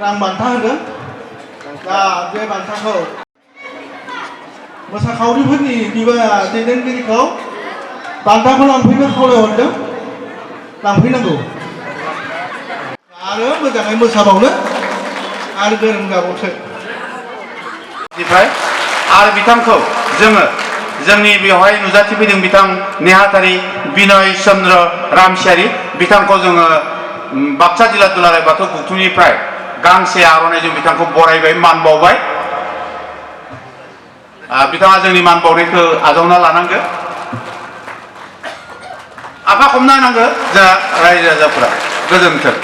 रां बान्था होदों दा बे बान्थाखौ मोसाखावरिफोरनि दैदेनगिरिखौ बान्थाखौ लांफैनो खावलायहरदों लांफैनांगौ आरो मोजाङै मोसाबावनो आरो गोरों जाबावसो निफ्राय आरो बिथांखौ जोङो जोंनि बेवहाय नुजाथिफैदों बिथां नेहाथारि बिनय चन्द्र रामसियारि बिथांखौ जोङो बाक्सा जिल्ला दुलाराय बाथौ गौथुमनिफ्राय गांसे आर'नाइजों बिथांखौ बरायबाय मान बावबाय बिथाङा जोंनि मान बावनायखौ आजावना लानांगौ आफा हमना होनांगौ जोंहा रायजो राजाफोरा गोजोन्थों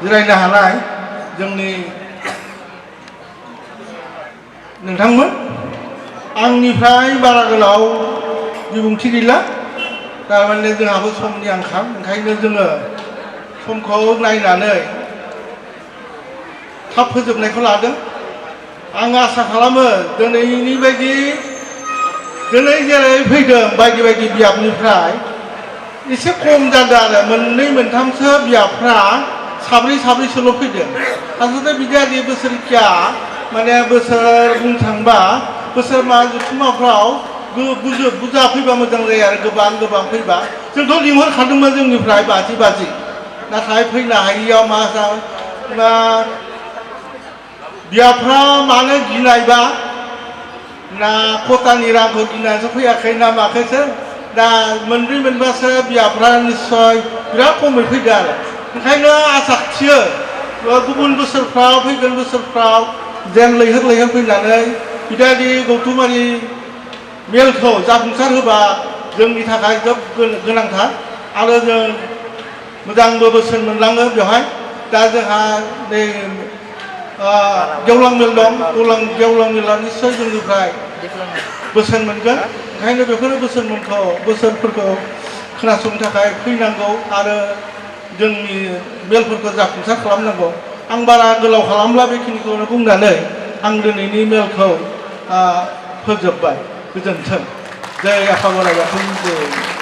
जिरायनो हानाय जोंनि नोंथांमोन आंनिफ्राय बारा गोलाव बिबुंथि गैला थारमाने जोंहाबो समनि आंखाल ओंखायनो जोङो समखौ नायनानै थाब फोजोबनायखौ लादों आं आसा खालामो दिनैनि बायदि दिनै जेरै फैदों बायदि बायदि बियाबनिफ्राय एसे खम जादों आरो मोननै मोनथामसो बियाबफ्रा साब्रै साब्रैसोल' फैदों आसलथे बिदि बोसोरकिया माने बोसोर बुंनो थांबा बोसोर मा जथुम्माफ्राव बुरजा फैबा मोजां जायो आरो गोबां फैबा जोंथ' लिंहरखादोंमोन जोंनिफ्राय बाजि नाथाय फैनो हायियाव मा बियाबफ्रा मानो गिनायबा ना खथानि रांखौ गिनानैसो फैयाखै ना माखैसो दा मोनब्रै मोनबासो बियाबफ्रा निस्सय बिराद खमै फैदों आरो ओंखायनो आसा थियो गुबुन बोसोरफ्राव फैगोन बोसोरफ्राव जेन लैहोर फैनानै बिदि गौथुमारि मेलखौ जाफुंसार होबा जोंनि थाखाय जोबोद गोनांथार आरो जों मोजांबो बोसोन मोनलाङो बेवहाय दा जोंहा नै गेवलां मेल दं गेवलां मेला निस्सय जोंनिफ्राय बोसोन मोनगोन ओंखायनो बेफोर बोसोनफोरखौ खोनासंनो थाखाय फैनांगौ आरो जोंनि मेलफोरखौ जाफुंसार खालामनांगौ आं बारा गोलाव खालामला बेखिनिखौनो बुंनानै आं दिनैनि मेलखौ फोजोबबाय गोजोन्थों जय आफा बोराइ बाथौनि जय